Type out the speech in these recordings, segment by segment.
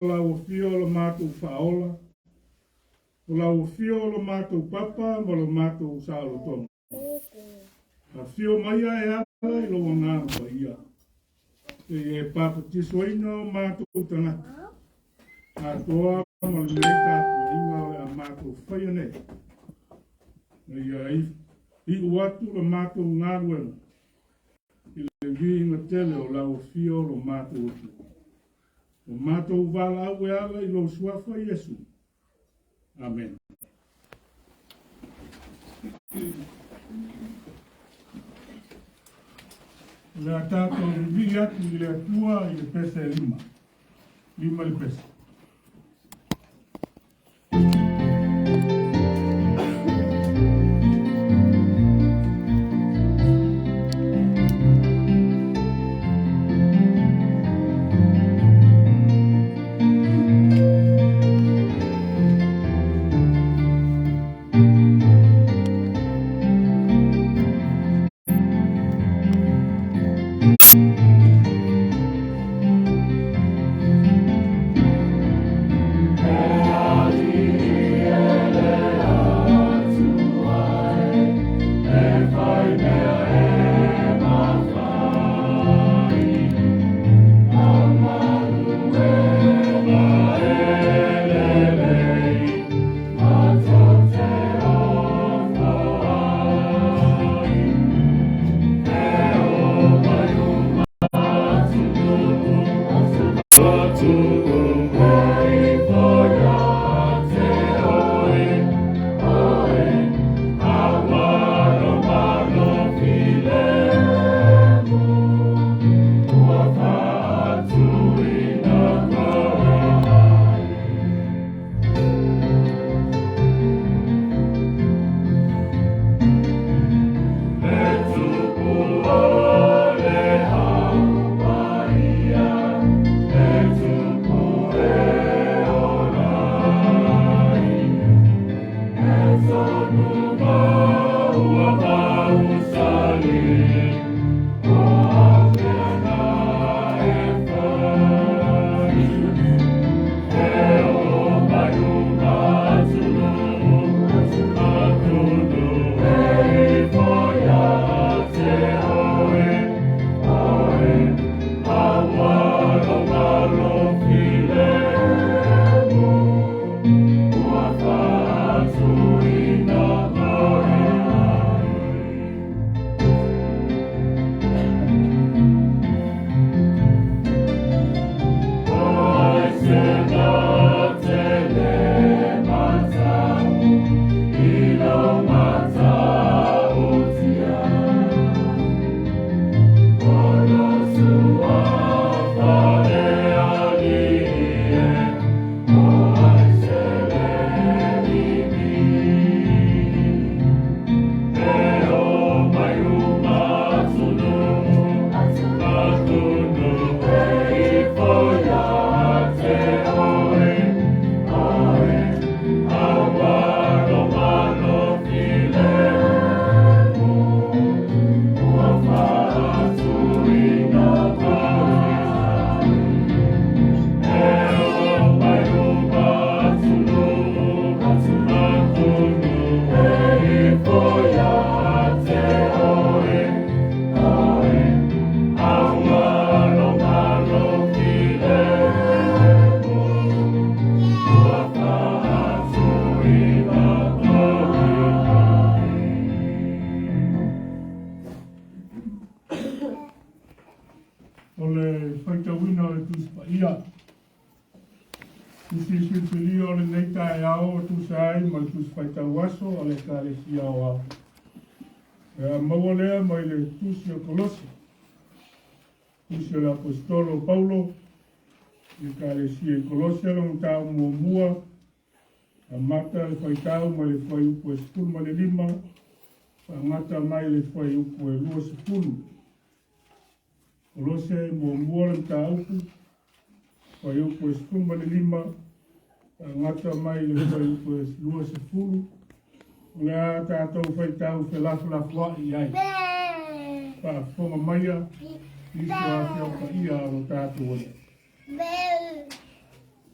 Lau Afio o lo matou Faaola, o lau Afio o lo matou Papa ma lo matou Saolotoga. Afio maia e ala i lou Agaga Paia, seia e papatisoina o matou tagata, atoa ma lenei tapuaiga o le a matou faia nei, ina ia iu atu le matou galuega i le viiga tele o lau Afio o lo matou Atua. O matou valaau e ala i lou Suafa Iesu. Amene. O le a tatou vivii atu i le Atua i le pese e lima. Lima le pese. O le faitauina o le Tusi Paia. Tusi filifilia o lenei taeao e tusa ai ma le Tusi Faitau Aso a le Ekalesia Aoao. E a maua lea mai le Tusi o Kolosi. Tusi o le Aposetolo o Paulo i le Ekalesia i Kolosi lona mataupu muamua, amata le faitau mai le fuaiupu e 15, faagata mai le fuaiupu e 20. Kolose muamua le mataupu, fuaiupu e 15, faagata mai le fuaiupu e 20. O le a tatou faitau felafolafoai i ai. Faafofoga maia nisi o afio paia a lo tatou Alii.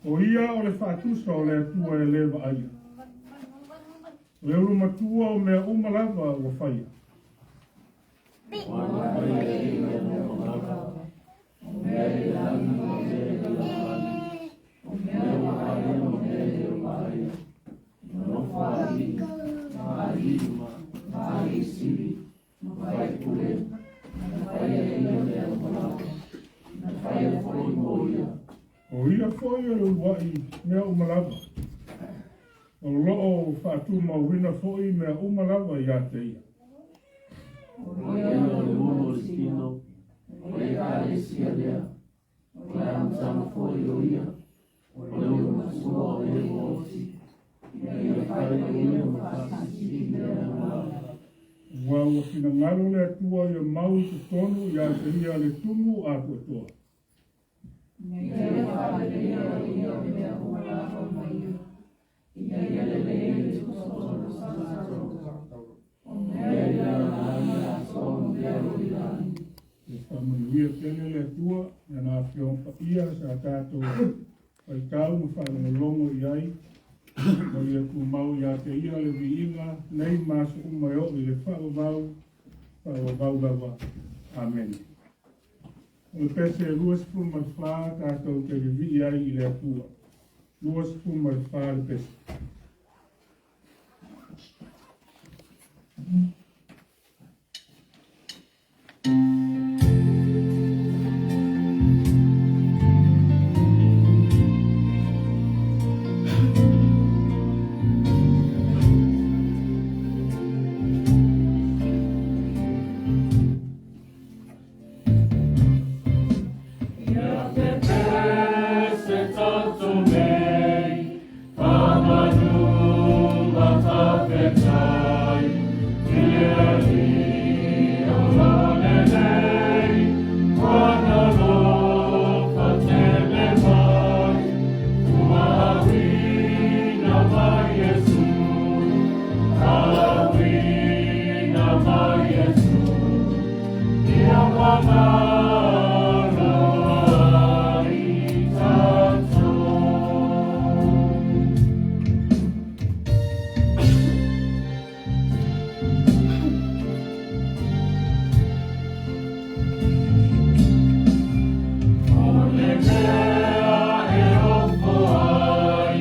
O ia o le faatusa o le Atua e le vaaia. O le ulumatua o mea uma lava ua faia. Ua na faia e ia mea uma lava, o mea i lagi ma mea i lalolagi, o mea ua vaaia ma mea e le o vaaia, o nofo a alii, ma alii ma alii sili, ma faipule, na faia e ia mea uma lava, na faia foi mo ia. O ia foi o le uluai mea uma lava. O loo faatumauina foi mea uma lava ia te ia. O ia o le ulu o le tino, o le ekalesia lea, o le amataga foi o ia, o le ulumatua o e ua oti, ina ia fai o ia ma faasilisili i mea uma lava. Aua ua finagalo le Atua ia mau i totonu ia te ia le tumu atoatoa. Ina ia faaleleia o ia o mea uma lava ma ia, ina ia lelei ai le totonu o sa taulaga, o mea i lalolagi atoa ma mea o i lagi. Ia faamanuia tele le Atua i ana Afioga Paia sa tatou faitau ma faalogologo i ai, ma ia tumau ia te ia le viiga nei ma aso uma e oo i le faavavau, faavavau lava. Amene. O le pese 24 tatou te vivii ai i le Atua. 24 le pese. Ia te pese tato nei, whamanu matawhetai, i le alii o lelei, wana lofa tele mai, ua auina mai Iesu, auina mai Iesu, ia wamalo ai tatou. O le mea e ofo ai,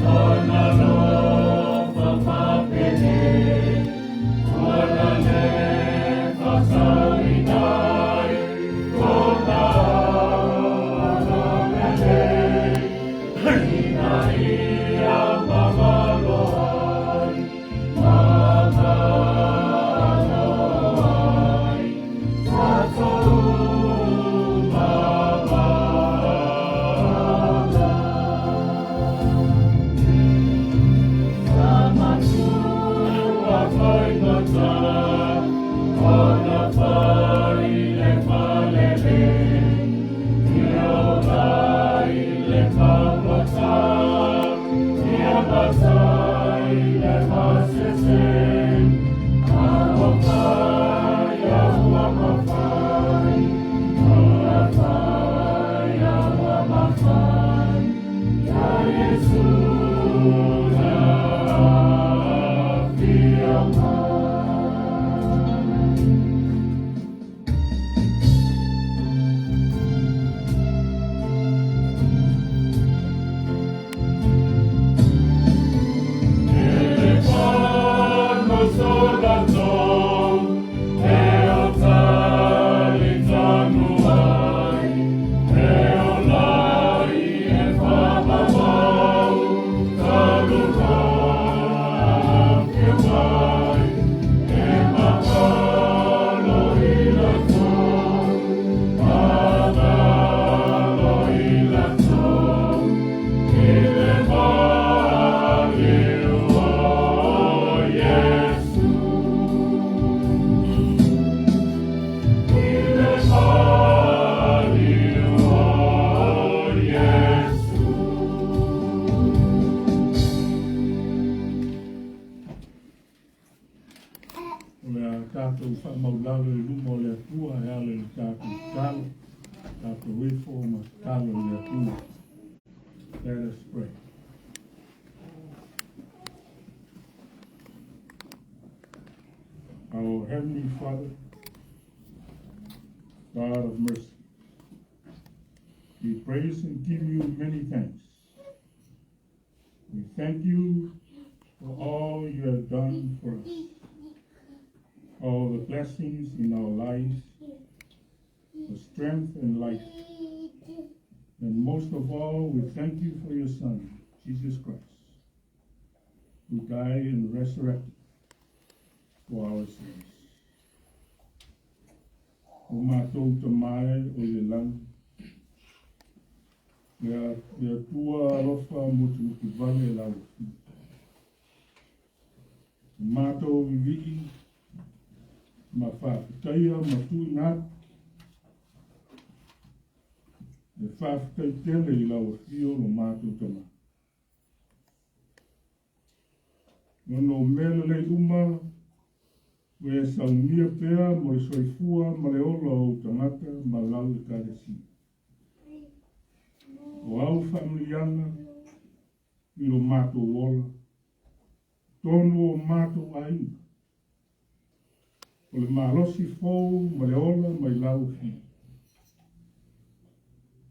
lona alofa faapenei, ua lalefa sauina ai, kona agalelei, ina ia mamalo ai, mamalo ai, tatou mamalo. Sa matua faigata, ona fai le falele, ia ola i le taumata, ia matai le masese, alofa ia ua mafai, alofa ia ua mafai, ia Iesu na afio mai. E fanno solato, e o tali tanu ai, e o lai e whamawau, talu afio mai, e makalo i latou, makalo i latou, i le maliu o Iesu. I le maliu o Iesu. O le a tatou faamaulalo i luma o le Atua e ala i le tatou tatalo, tatou ifo ma tatalo i le Atua. Let us pray. Our Heavenly Father, God of mercy, we praise and give you many thanks. We thank you for all you have done for us, all the blessings in our lives, the strength and life. And most of all, we thank you for your Son, Jesus Christ, who died and resurrected for our sins. O matou Tama e o i le lagi, le Atua alofa mutimutuvale lau Afio. O matou vivii ma faafetaia ma tuuina atu le faafetai tele i lau Afio lo matou Tama. Ona o mea lelei uma ua e saunia pea mo le soifua ma le ola o ou tagata ma lau Ekalesia. O au faamanuiaga i lo matou ola, totonu o matou aiga, o le malosi fou ma le ola mai lau Afio.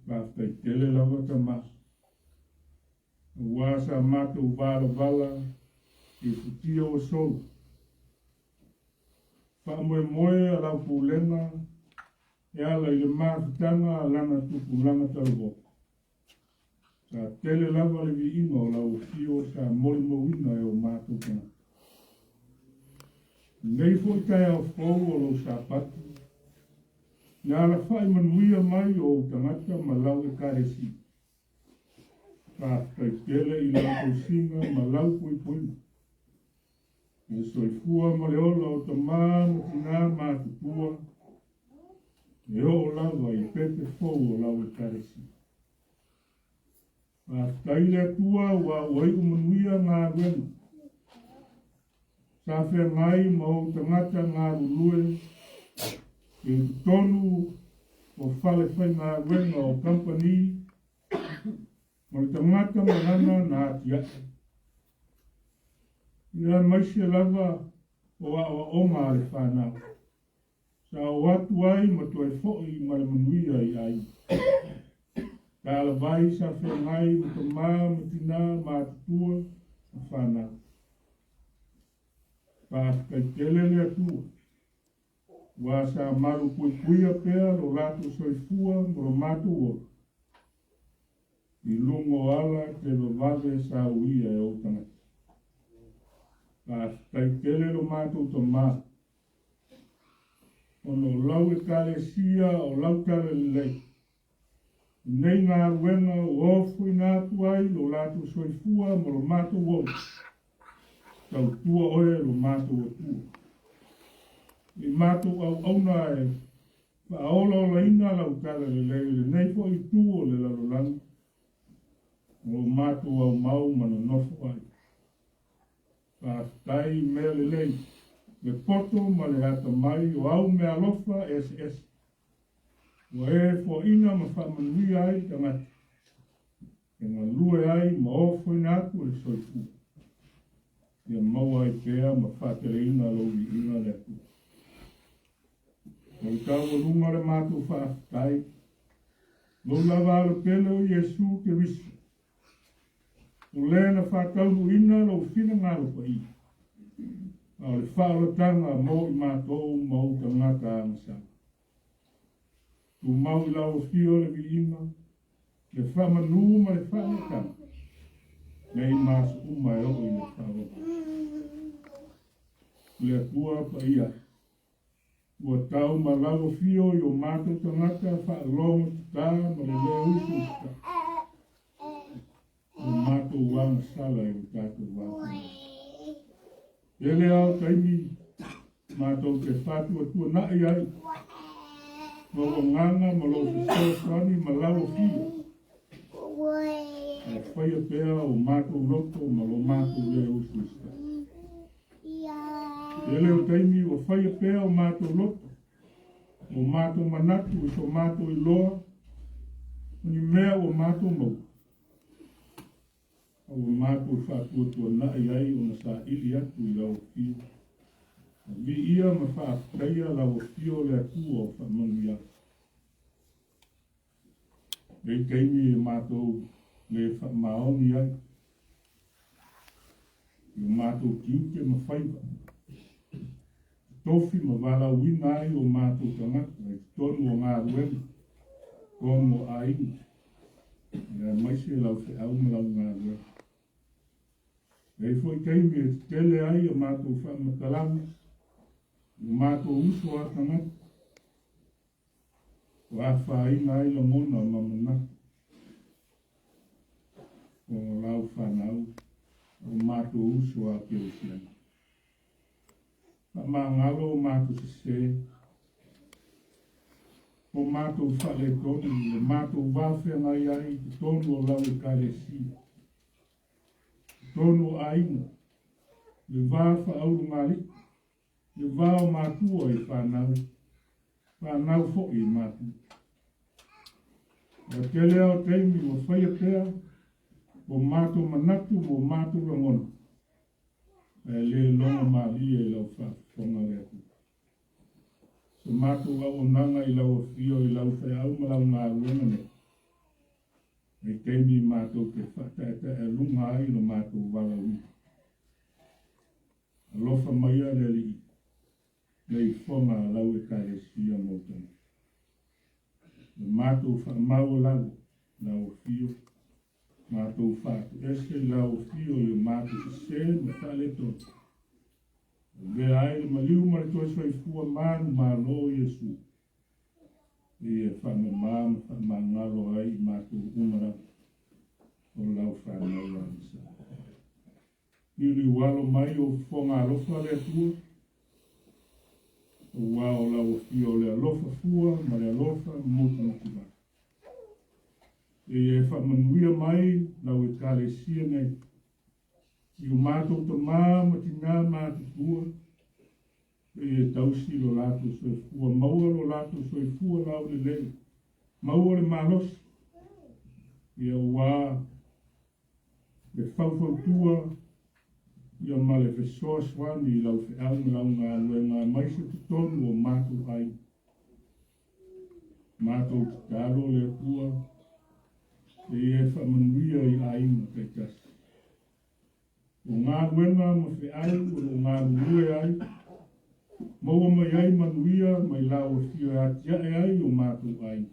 Faafetai tele lava Tama, aua sa matou valavala i futia ua sola. Faamoemoe a lau pulega e ala i le mafutaga a lana tupulaga talavou. Sa tele lava le viiga o lau afio sa molimauina e o matou tagata. Lenei foi taeao fou o lou Sapati, le alafai manuia mai o ou tagata ma lau Ekalesia. Faafetai tele i lau tausiga ma lau puipuiga. I le soifua ma le ola o tamā ma tinā matutua, e oo lava i pepe fou o lau Ekalesia. Faafetai i le Atua ua ua iu manuia galuega. Sa feagai ma ou tagata galulue i totonu o fale faigaluega o kamupani ma le tagata ma lana na atiae. Ia aemaise lava o aoaoga a le fanau. Sa o atu ai ma toe foi ma le manuia i aiga. Talavai sa feagai ma tamā ma tinā matutua ma fanau. Faafetai tele le Atua, ua sa malupuipuia pea lo latou soifua ma lo matou ola i luga o ala televavave sa uia e ou tagata. Faafetai tele lo matou Tamā, Ona o lau Ekalesia, o lau talalelei, lenei galuega ua ofoina atu ai lo latou soifua ma lo matou ola, tautua oe lo matou Atua. I matou auauna e faaolaolaina lau talalelei i lenei foi itu o le lalolagi, o lo matou aumau ma nonofo ai. Faafetai i mea lelei, le poto ma le atamai o au meaalofa eseese, ua e foaina ma faamanuia ai le tagata, e galue ai ma ofoina atu le soifua, ia maua ai pea ma faateleina lou viiga le Atua. O le taualuga o le matou faafetai, lou lava alo pele o Iesu Keriso, O le na faataunuuina lou finagalo paia, a o le faaolataga mo i matou ma ou tagata agasala. Tumau i lau afio le viiga, le faamanu ma le faaneetaga, nei ma aso uma e oo i le faavavau. Le Atua paia, ua tau ma lau afio i o matou tagata faalogo tatā ma le lē usu usutai. O matou agasala i lo tatou va. Tele lava o taimi matou te faatuatuanai ai lou agaga ma lou fesoasoani ma lau afio. Ae faia pea o matou loto ma lo matou lē usu usutai. Tele o taimi ua faia pea o matou loto, o matou manatu i so matou iloa, o ni mea ua matou maua. A ua matou faatuatuanai ai ona saili atu i lau Afio. Viia ma faafetaia lau Afio le Atua o faamanuiaga. Nei taimi e matou le faamaoni ai i o matou tiute ma faiva, tofi ma valaauina ai o matou tagata i totonu o galuega, totonu o aiga, aemaise lau feau ma lau galuega. E i ai foi taimi e tetele ai a matou faamatalaga i o matou uso a tagata, ua afaina ai lagona ma manatu o lau fanau o matou uso a kerisiano. Faamagalo o matou sesē, o matou faaletonu, le matou va feagai ai i totonu o lau Ekalesia, totonu o aiga, le va faaulugalii, le va o matua i fanau, fanau foi i matua. O le tele lava o taimi ua faia pea o matou manatu ma o matou lagona, ae le logo malie i lau faafofoga le Atua. So matou auaunaga i lau afio i lau feau ma lau galuega nei, i taimi matou te faataetaealuga ai lo matou valaauina. Alofa maia le Alii, le ifoga a lau Ekalesia ma ou tagata. Le matou faamaualalo, lau afio, matou faatuese i lau afio i o matou sesē ma faaletonu. Avea ai le maliu ma le toe soifua manumalo o Iesu, ia faamama ma faamagalo ai i matou uma lava o lau fanau agasala. Liuliualo mai ou fofoga alofa le Atua, aua o lau afio o le alofa fua ma le alofa mutumutuvale. Ia e faamanuia mai lau Ekalesia nei i o matou tamā ma tinā matutua, ia e tausi lo latou soifua, maua lo latou soifua laulelei, maua le malosi, ia ua le faufautua ia ma le fesoasoani i lau feau ma lau galuega aemaise totonu o matou aiga. Matou tatalo le Atua seia e faamanuia i aiga taitasi. O galuega ma feau o lo o galulue ai, maua mai ai manuia mai lau afio e atiae ai o matou aiga.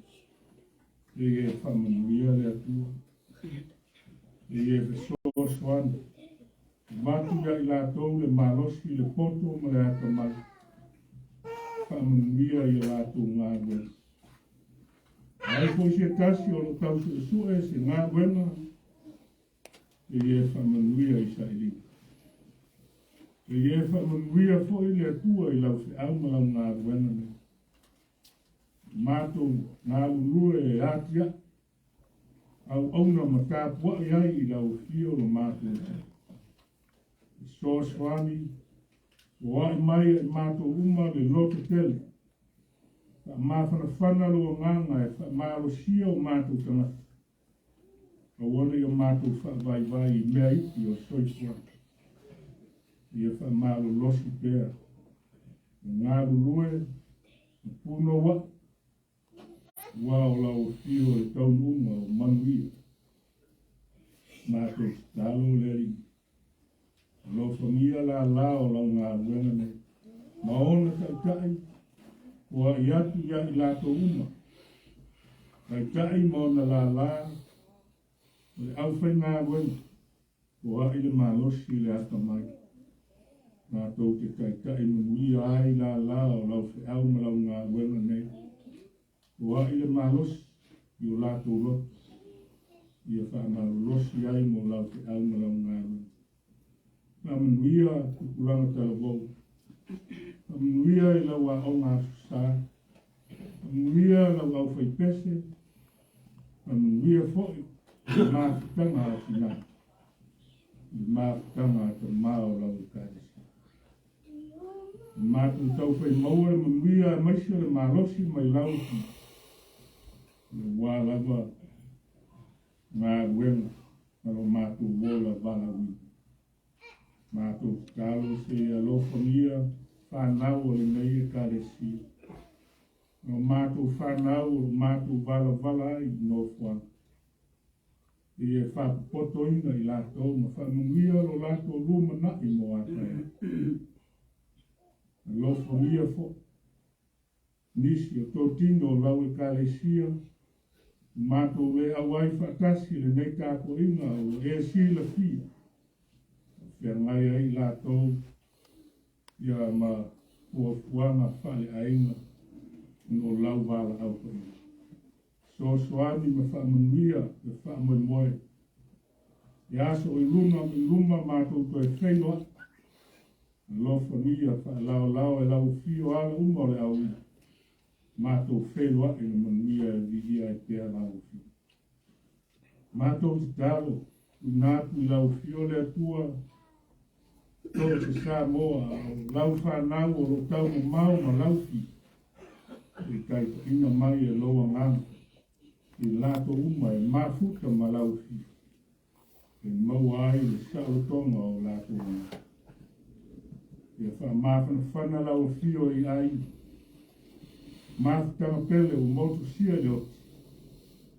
Seia e faamanuia le Atua. Seia e fesoasoani. Avatu ia i latou le malosi, le poto ma le atamai. Faamanuia i a latou galuega. Ai foi se tasi o lo o tau suesue se galuega, seia e faamanuia i sailiga. Seia e faamanuia foi le Atua i lau feau ma lau galuega nei. Matou galulue e atiae auauna ma tapuai ai i lau afio lo matou Atua. Fesoasoani, foai mai ia i matou uma le loto tele. Faamafanafana lou agaga e faamalosia o matou tagata. Aua ne i o matou faavaivai i mea iti o le soifuaga. Ia faamalolosi pea le galulue ma punouai Aua o lau afio o le taunuuga o manuia. Matou tatalo le Alii, alofagia lala o lau galuega nei, ma ona taitai, foai atu ia i latou uma, taitai ma ona lala o le aufaigaluega, foai le malosi i le atamai, matou te taitai manuia ai lala o lau feau ma lau galuega nei. Foai le malosi i o latou loto, ia faamalolosi ai mo lau feau ma lau galuega. Faamanuia tupulaga talavou. Faamanuia i lau aoga Aso Sa. Faamanuia lau aufaipese. Faamanuia foi i mafutaga a tinā, i mafutaga a tamā o lau Ekalesia. Matou taufai maua le manuia aemaise le malosi mai lau Atua, aua lava galuega. Ma lo matou ola valaauina. Matou tatalo se i alofagia fanau o lenei Ekalesia, ma o matou fanau o lo o matou valavala ai i nofoaga. Ia e faapopotoina i latou ma faamanuia lo latou lumanai mo a taeao. Alofagia foi nisi o totino o lau Ekalesia, ua matou le auai faatasi i lenei tapuaiga ua e silafia, o feagai ai i latou ia ma fuafuaga faaleaiga ona o lau valaau paia. Fesoasoani ma faamanuia le faamoemoe i aso o i luna ma i luma matou toe feiloai. Alofagia faalaolao e lau afio ala uma o le aoina, matou feiloai i le manuia e viia ai pea lau afio. Matou tatalo, tuuina atu i lau afio le Atua, to se Samoa o lau fanau o lo o taumamao ma lau fi, i taitaiina mai e lou agaga, i latou uma e mafuta ma lau fi, e maua ai le saolotoga o latou agaga. Ia faamafanafana lau afio i aiga, mafutaga pele ua motusia i le oti,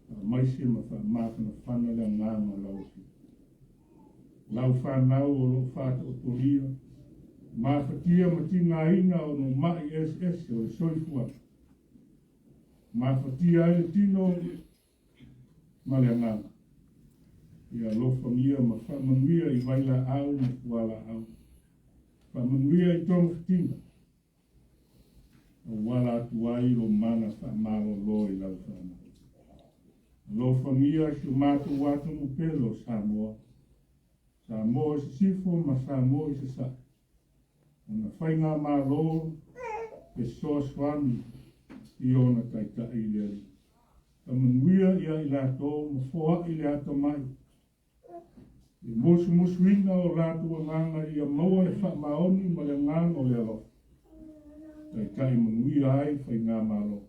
faamaise ma faamafanafana le agaga o lau afio. Lau fanau o lo o faataotolia, mafatia ma tigaina ona o ma'i eseese o le soifuaga, mafatia ai le tino ma le agaga. Ia alofagia ma faamanuia i vailaau ma fualaau. Faamanuia i togafitiga, auala atu ai lo mana faamalolo i lau fanau. Alofagia si o matou atunuu pele o Samoa, Samoa i Sisifo ma Samoa i Sasae, ona faigamalo fesoasoani i ona taitai i le Alii. Faamanuia ia i latou ma foai le atamai, i musumusuina o latou agaga ia maua le faamaoni ma le agaga o le alofa, taitai manuia ai faigamalo,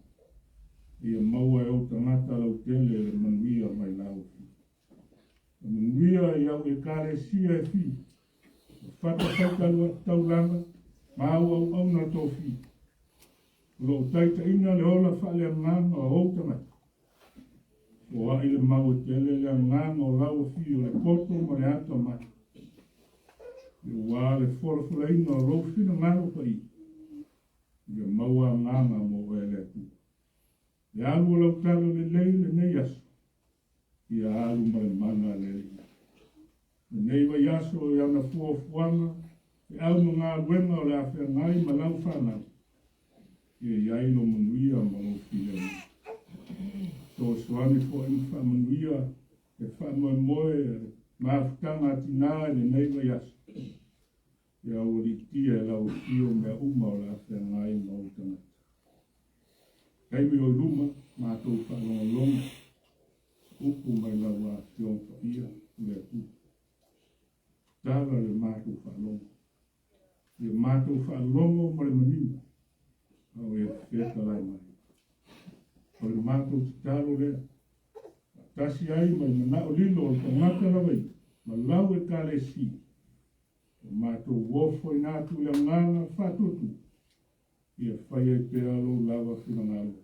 ia maua e ou tagata lautele le manuia mai lau afio. Faamanuia i au Ekalesia e fia, o fatafaitaulaga ma au auauna tofia, o lo o taitaiina le ola faaleagaga o ou tagata. Foai le mau e tele le agaga o lau afio, le poto ma le atamai, ua le folafolaina o lou finagalo paia, ia maua agaga mo oe le Atua. Le alu o lau tala lelei lenei aso, ia alu ma le mana a le Alii. Lenei vaiaso i ana fuafuaga, feau ma galuega o le a feagai ma lau fanau, ia i ai lou manuia ma lou filemu. Fesoasoani foi ma faamanuia le faamoemoe a le mafutaga a tinā i lenei vaiaso, ia aualiitia e lau afio mea uma o le a feagai ma ou tagata. Taimi o i luma, matou faalogologo upu mai lau Afioga Paia o le Atua. Tala le matou faalogo. Ia matou faalogo ma le manino, a o e fetalai mai. O le matou tatalo lea, faatasi ai ma le manao lilo o le tagata lava ia, ma lau Ekalesia, o matou ofoina atu i le agaga faatuatua, ia fai ai pea lou lava finagalo,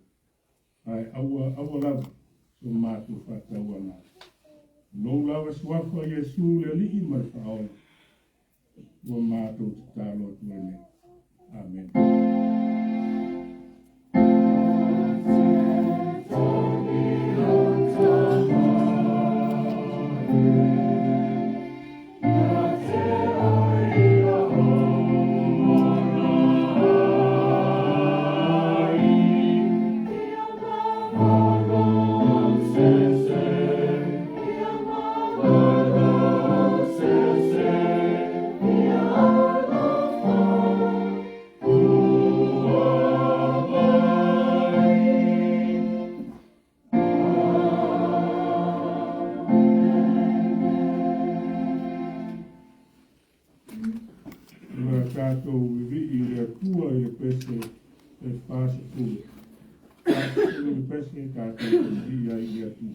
ae aua, aua lava so matou faatauana. Lou lava suafa Iesu le Alii ma le Faaola, ua matou tatalo atu ai nei. Amene. Ua tatou vivii i le Atua i le pese e 40. 40 le pese tatou vivii ai i le Atua.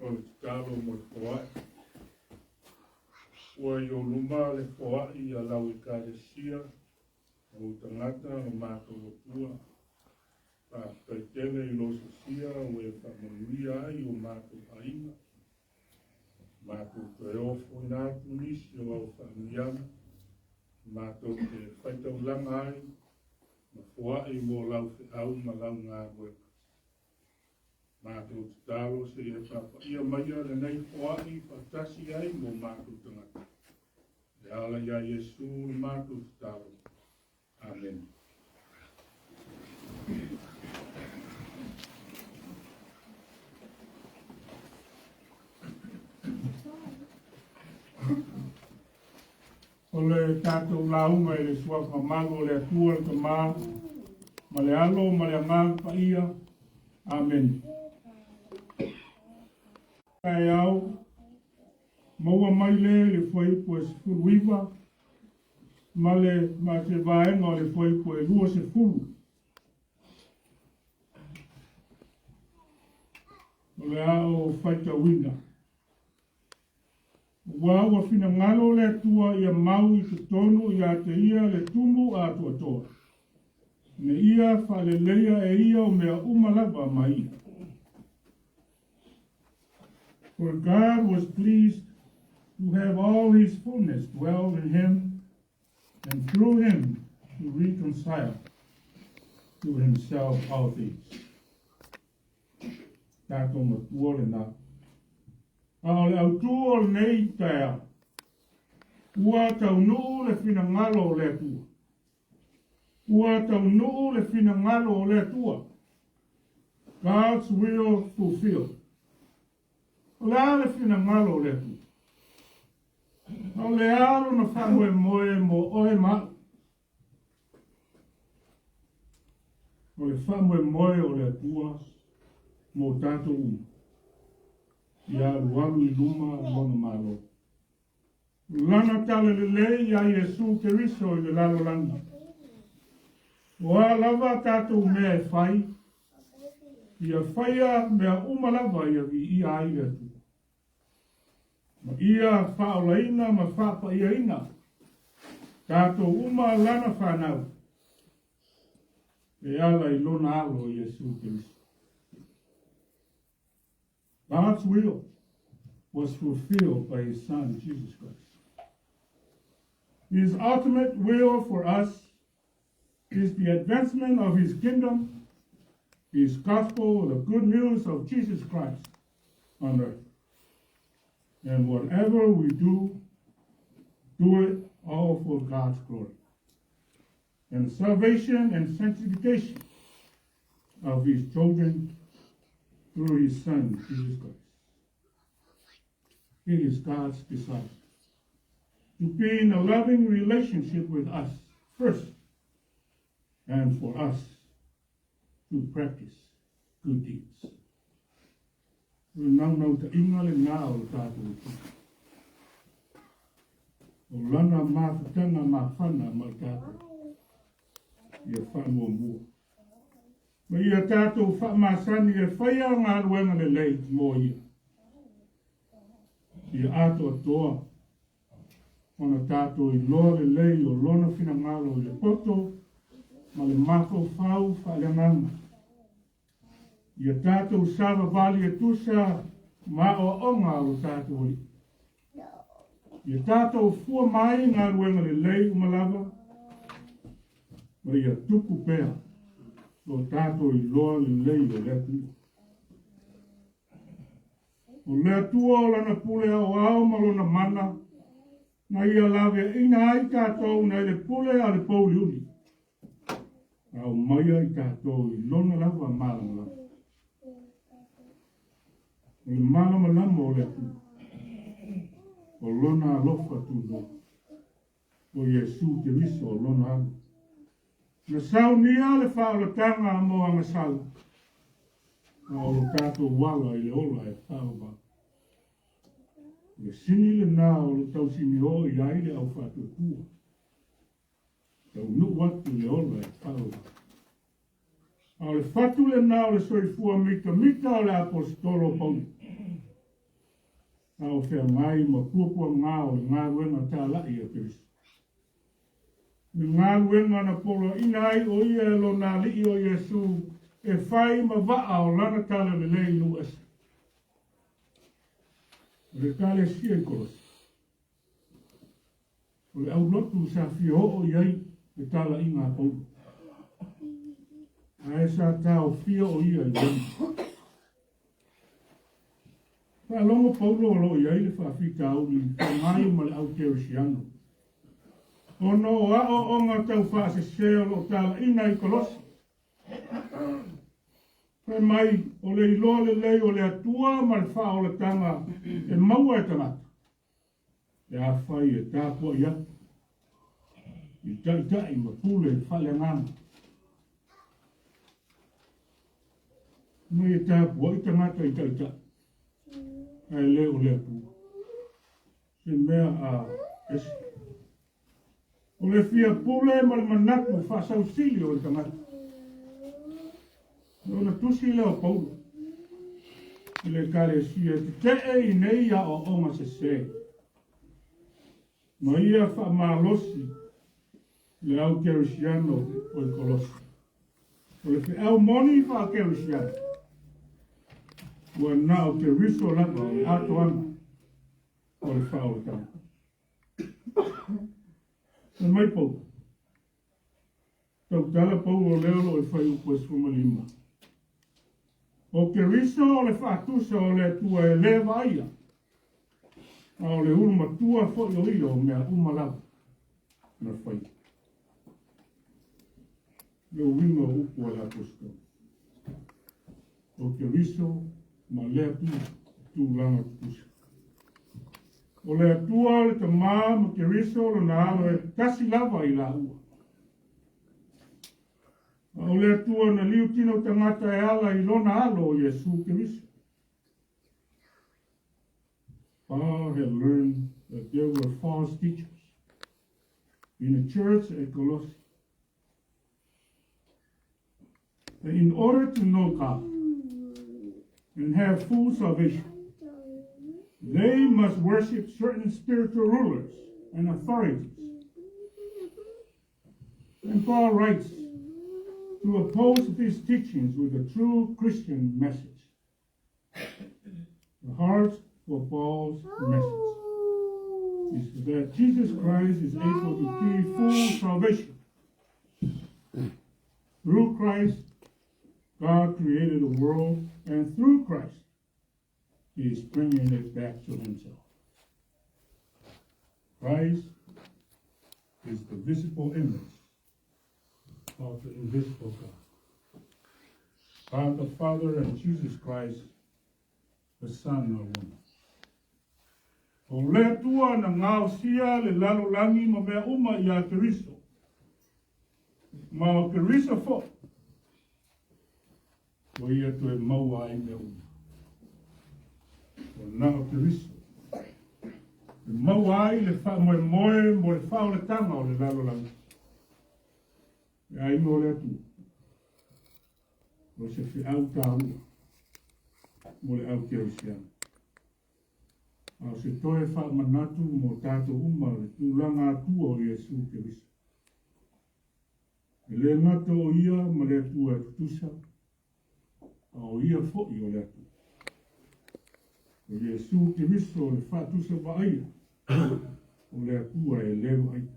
O le tatalo mo le foai. Ua i ou luma le foai a lau Ekalesia, o ou tagata, lo matou Atua. Faafetai tele i lou sosia ua e faamanuia ai o matou aiga. Matou toe ofoina atu nisi o au faamanuiaga, matou te faitaulaga ai ma foai mo lau feau ma lau galuega. Matou tatalo seia faapaia maia lenei foai faatasi ai ma o matou tagata. E ala iā Iesu le matou tatalo. Amene. O le tatou lauga i le Suafa Mamalu o le Atua le Tama, ma le Alo ma le Agaga Paia. Amene. Taeao, maua mai le i le fuaiupu e 19 ma le ma se vaega o le fuaiupu e 20. O le a ou faitauina. Aua ua finagalo le Atua ia mau i totonu ia te ia le tumu atoatoa, ina ia faaleleia e ia o mea uma lava ma ia. For God was pleased to have all his fullness dwell in him, and through him to reconcile to himself all things. Tatou matua lenā. A o le autū o lenei taeao, ua taunuu le finagalo o le Atua. Ua taunuu le finagalo o le Atua. God's will fulfilled. O le a le finagalo o le Atua? A o le a lona faamoemoe mo oe ma au? O le faamoemoe o le Atua mo tatou uma, ia alualu i luma lona Malo. Lana talalelei iā Iesu Keriso i le lalolagi. O a lava tatou mea e fai, ia faia mea uma lava ia viia ai le Atua. Ma ia faaolaina ma faapaiaina tatou uma Lana fanau e ala i Lona Alo Iesu Keriso. God's will was fulfilled by His Son, Jesus Christ. His ultimate will for us is the advancement of His kingdom, His gospel, the good news of Jesus Christ on earth. And whatever we do, do it all for God's glory. And salvation and sanctification of His children through His Son, Jesus Christ. It is God's desire to be in a loving relationship with us first, and for us to practice good deeds. O le naunautaiga lenā o le tatou Atua. O lana mafutaga mafana ma i tatou, ia faamuamua. Ma ia tatou faamasani e faia galuega lelei mo ia. Ia atoatoa ona tatou iloa lelei o lona finagalo i le poto ma le mafaufau faaleagaga. Ia tatou savavali e tusa ma aoaoga a lo tatou Alii. Ia tatou fua mai galuega lelei uma lava, ma ia tupu pea lo tatou iloa lelei o le Atua. O le Atua o lana pule aoao ma lona mana, na ia laveaiina ai tatou nai le pule a le pouliuli. A aumaia i tatou i lona lava malamalama. O le malamalama o le Atua, o lona alofa tunoa, o Iesu Keriso o lona Alo. Na saunia le faaolataga mo agasala, a o lo tatou ala i le ola e faavavau. O le sini lenā o lo tausinio i ai le au faatuatua. Taunuu atu i le ola e faavavau. A o le fatu lenā o le soifua mitamita o le Aposetolo o Paulo, a o feagai ma puapuaga o le galuega talai a Keriso. O le galuega na poloaiina ai o ia e lona Alii o Iesu e fai ma vaa o lana talalelei i nuu ese. O le Ekalesia i Kolosi. O le aulotu sa fia oo i ai le talaiga a Paulo. Ae sa taofia o ia i Roma. Faalogo Paulo o lo o i ai le faafitauli feagai ma le au Kerisiano. Ona o aoaoga taufaasese o lo o talaiina i Kolosi. Fai mai, o le iloa lelei o le Atua ma le faaolataga e maua e tagata. Pe afai e tapuai atu i taitai ma pule faaleagaga. Mai e tapuai tagata i taitai, ae le o le Atua. Se mea a ese. O le fia pule ma le manatu faasausili o le tagata. Ona tusi lea o Paulo i le Ekalesia e tetee i nei aoaoga sese, ma ia faamalosi le au Kerisiano o i Kolosi. O le feau moni faa-Kerisiano. Ua na o Keriso lava o le atoaga o le faaolataga. Fai mai Paulo, tautala Paulo lea o lo o i fuaiupu e 15. O Keriso o le faatusa o le Atua e le vaaia, a o le ulu matua foi o ia o mea uma lava na faia. Le uiga o upu a le Aposetolo. O Keriso ma le Atua, tulaga tutusa. O le Atua le Tamā ma Keriso lona alo e tasi lava i laua. A o le Atua na liu tino tagata e ala i lona alo o Iesu Keriso. Paul had learned that there were false teachers in the church at Colossae. That in order to know God and have full salvation, they must worship certain spiritual rulers and authorities. And Paul writes to oppose these teachings with a true Christian message. The heart for Paul's message is that Jesus Christ is able to give full salvation. Through Christ, God created the world, and through Christ, He is bringing it back to Himself. Christ is the visible image of the invisible God. God the Father and Jesus Christ, the Son are one. O le Atua na gaosia le lalolagi ma mea uma iā Keriso. Ma o Keriso foi, ua ia toe maua ai mea uma. O na o Keriso, e maua ai le faamoemoe mo le faaolataga o le lalolagi. E aiga o le Atua, o se feau taua mo le au kerisiano. A o se toe faamanatu mo tatou uma le tulaga Atua o Iesu Keriso. E le gata o ia ma le Atua e tutusa, a o ia foi o le Atua. O Iesu Keriso o le faatusa vaaia o le Atua e le vaaia.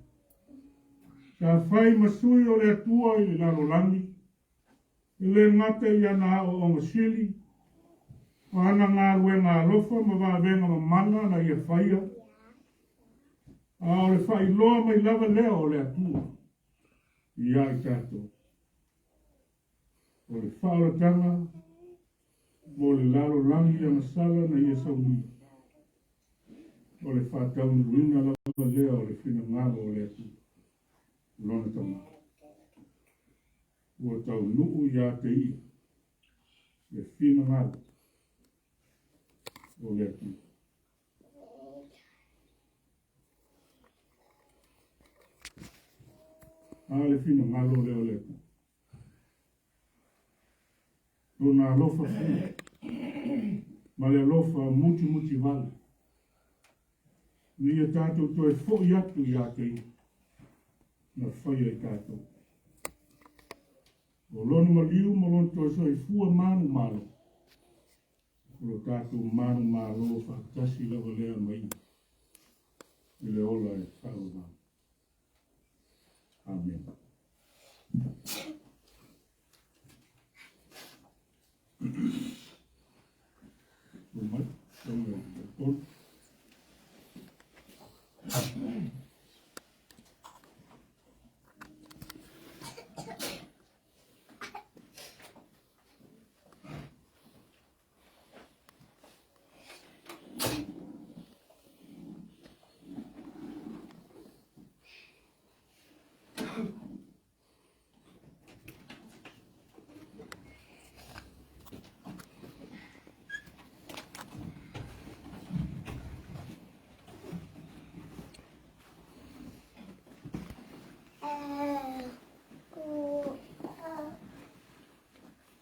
Sa fai ma sui o le Atua i le lalolagi, e le gata i ana aoaoga sili, o ana galuega alofa ma vavega mamana na ia faia, a o le faailoa mai lava lea o le Atua ia i tatou. O le faaolataga mo le lalolagi agasala na ia saunia. O le faataunuuina lava lea o le finagalo o le Atua, lona Tama. Ua taunuu ia te ia le finagalo o le Atua. A le finagalo lea o le Atua. Lona alofa fua ma le alofa mutimuti vale. Ina ia tatou toe foi atu ia te ia na faia i tatou. O lona maliu ma lona toe soifua manumalo, o lo tatou manumalo faatasi lava lea ma ia i le ola e faavavau. Amene. Mai, tolu.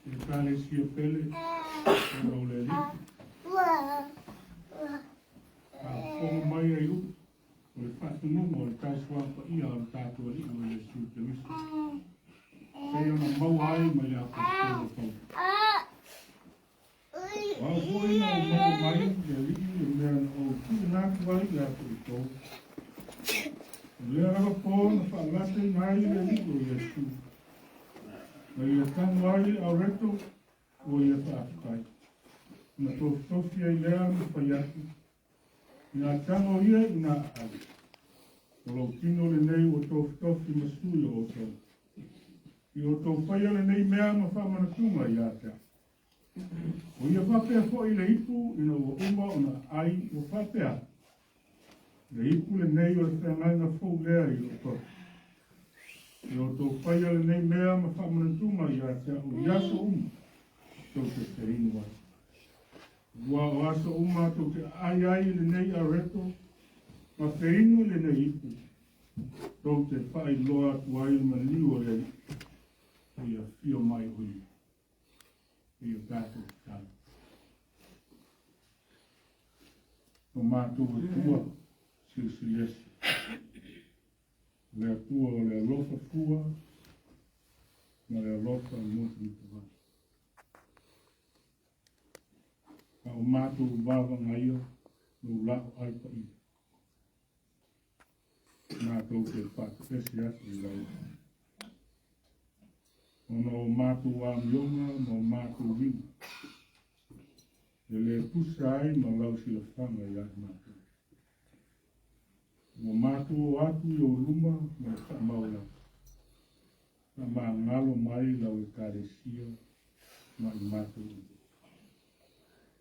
Ekalesia pele, ona o le Alii. Faafofoga mai ai upu o le faatonuga o le tausoa paia o le tatou Alii o Iesu Keriso. Pei ona maua ai mai le Aposetolo Paulo. atu ai ia te outou, o lea lava pō na faalataina ai le Alii o Iesu, na ia tago ai le aoreto ua ia faafetai, ona tofitofi ai lea ma fai atu, Ina tago ia ina aai, o lou tino lenei ua tofitofi ma sui o outou. I outou faia lenei mea ma faamanatuga ia te au. O ia faapea foi le ipu ina ua uma ona aai ua faapea atu, Le ipu lenei o le feagaiga fou lea i lou toto. I outou faia lenei mea ma faamanatuga ia te au i aso uma tou te feinu ai. Ua o aso uma tou te aai ai i lenei areto ma feinu i lenei ipu, tou te faailoa atu ai le maliu o le Alii, seia afio mai o ia. Seia tatou tatalo. O matou Atua, Silisili Ese, o le Atua o le alofa fua ma le alofa mutamutavai. A o matou vavagaia lou laoai paia. Matou te faatoese atu i lau Afioga. Ona o matou amioga ma o matou uiga, e le tusa ai ma lau silafaga ia i matou. Ua matou o atu i ou luma ma le faamaualalo, faamagalo mai lau Ekalesia ma i matou uma.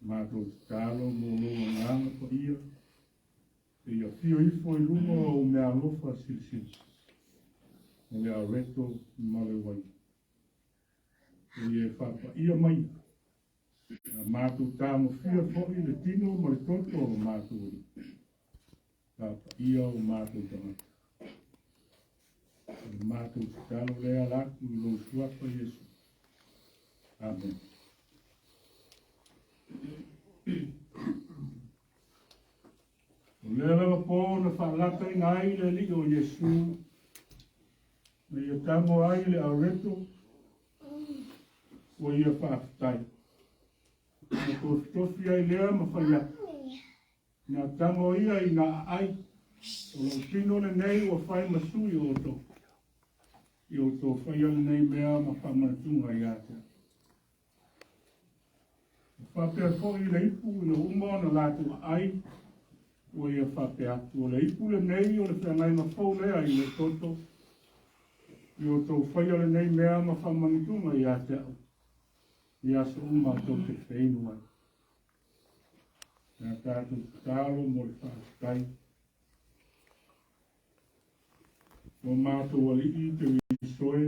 Matou tatalo mo lou Agaga Paia, seia afio ifo i luga o ou meaalofa silisili, o le aoreto ma le uaina. Seia e faapaia maia, a matou tagofia foi le tino ma le toto o lo matou Alii, faapaia o matou tagata. O le matou tatalo lea ala atu i lou Suafa Iesu. Amene. O lea lava pō na faalataina ai le Alii o Iesu, na ia tago ai le aoreto, ua ia faafetai. Na tofitofi ai lea ma fai atu, Na tago ia ina aai, o lou tino lenei ua fai ma sui o outou, i outou faia lenei mea ma faamanatuga ia te au. Ua faapea foi le ipu ina ua uma ona latou aai, ua ia faapea atu, o le ipu lenei o le feagaiga fou lea i lou toto, i outou faia lenei mea ma faamanatuga ia te au, i aso uma tou te feinu ai. Na tatou tatalo mo le faafetai. O matou alii te visoe,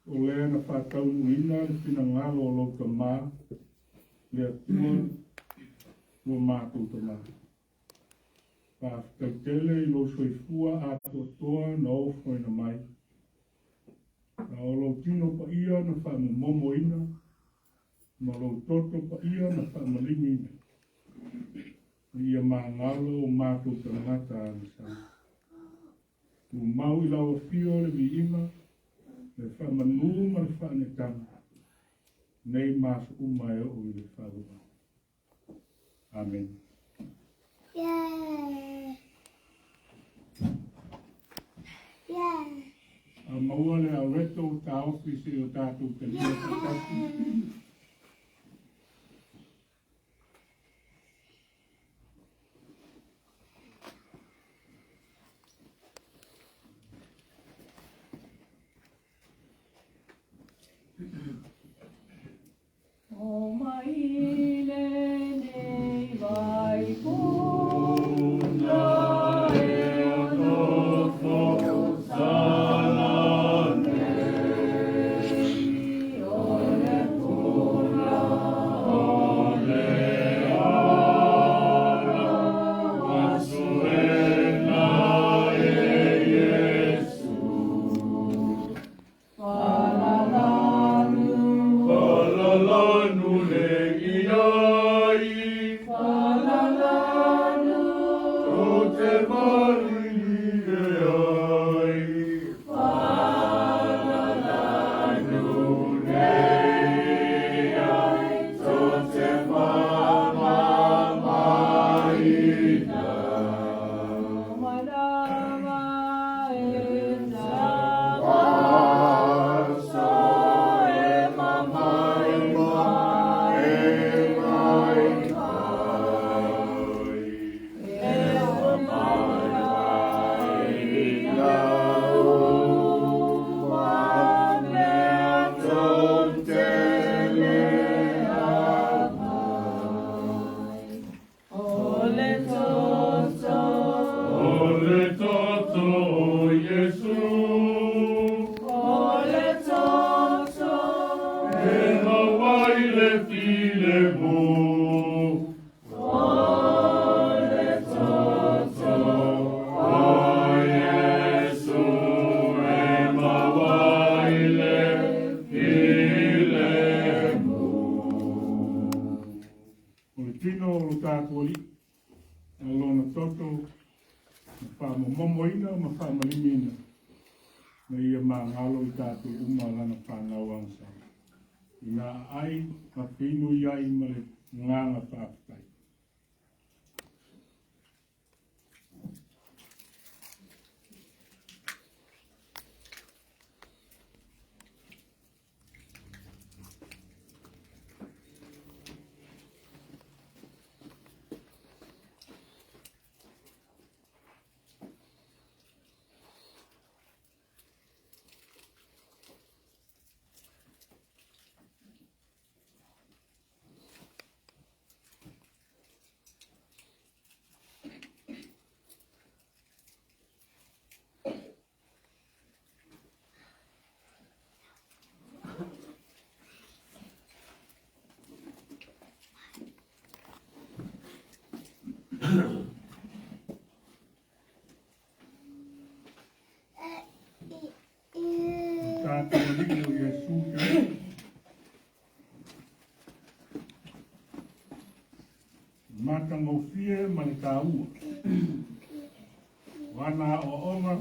o lea na faataunuuina le finagalo o lou Tama, le Atua, lo matou Tama. Faafetai tele i lou soifua atoatoa na ofoina mai, a o lou tino paia na faamomomoina ma lou toto paia na faamalimiina, ina ia magalo o matou tagata agasala. Tumau i lau afio le viiga, le faamanu ma le faaneetaga, nei ma aso uma e oo i le faavavau. Amene. A maua le aoreto o taofi seia o tatou talia faatasi. O mai lenei vai puna e o nofo sala nei o le puna. O le tino o lo tatou Alii, o lona toto na faamomomoina ma faamalimiina, na ia magalo i tatou uma lana fanau agasala. Ina aai ma finu i ai ma le agaga faafetai. Tatou Alii o Iesu Keriso. Matagofie ma le taua. O ana aoaoga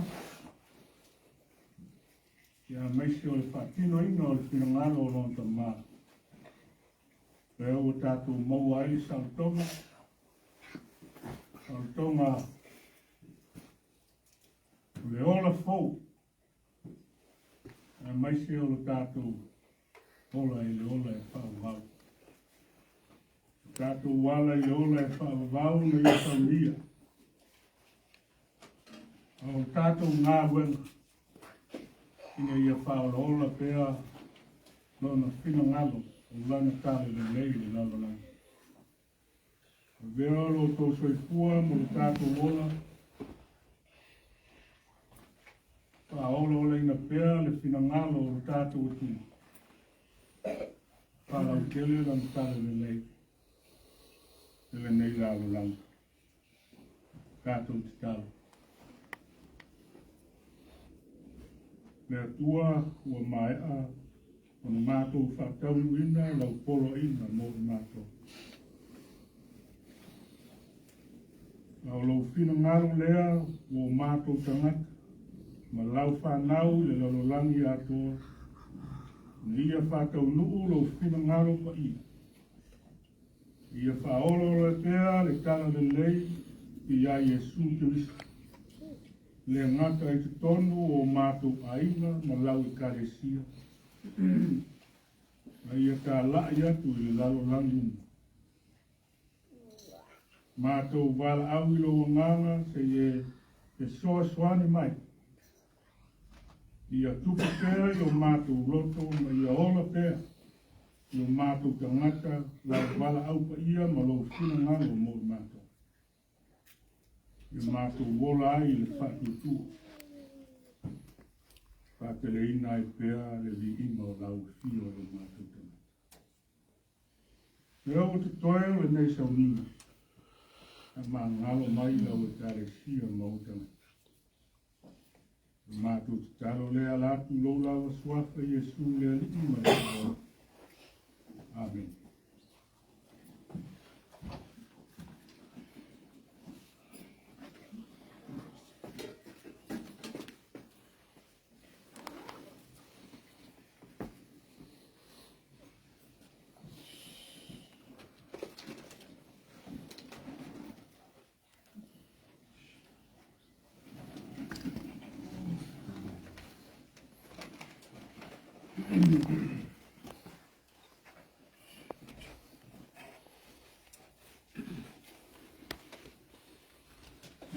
ia aemaise o le faatinoina o le finagalo o lona Tama. Lea ua tatou maua ai le saolotoga, saolotoga o le ola fou, aemaise o lo tatou ola i le ola e faavavau. O tatou ala i le ola e faavavau na ia saunia. A o tatou galuega ina ia faaolaola pea lona finagalo o lana talalelei i le lalolagi. Avea lo outou soifua mo lo tatou ola, faaolaolaina pea le finagalo o lo tatou Atua. Faalautele lana talalelei i lenei lalolagi. Tatou tatalo. Le Atua ua maea ona matou faataunuuina lau poloaiga mo i matou. A o lou finagalo lea ua o matou tagata ma lau fanau i le lalolagi atoa, ina ia faataunuu lou finagalo paia. Ia faaolaola pea le talalelei ia Iesu Keriso, le gata i totonu o matou aiga ma lau Ekalesia, a ia talai atu i le lalolagi uma. Matou valaau i lou agaga se i e fesoasoani mai, ia tupu pea i o matou loto ma ia ola pea i o matou tagata lau valaau paia ma lou finagalo mo i matou. Ia matou ola ai i le faatuatua, faateleina ai pea le viiga o lau afio i o matou tagata. Lea ua totoe o lenei sauniga, faamagalo mai lau Ekalesia ma ou tagata. O matou tatalo lea ala atu i lou lava suafa Iesu le Alii ma le Ola. Amen.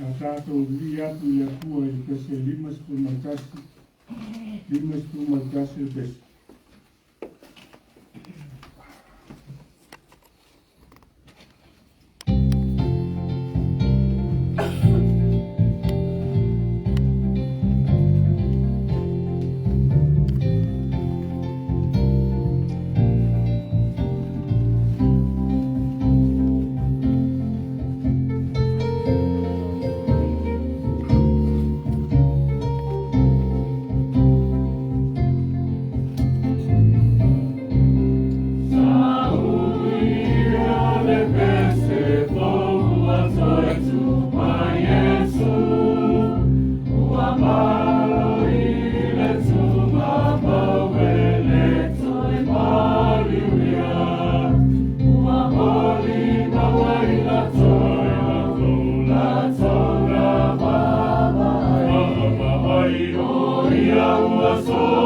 A tatou vivii atu i le Atua i le pese 51, 51 le pese. Aso.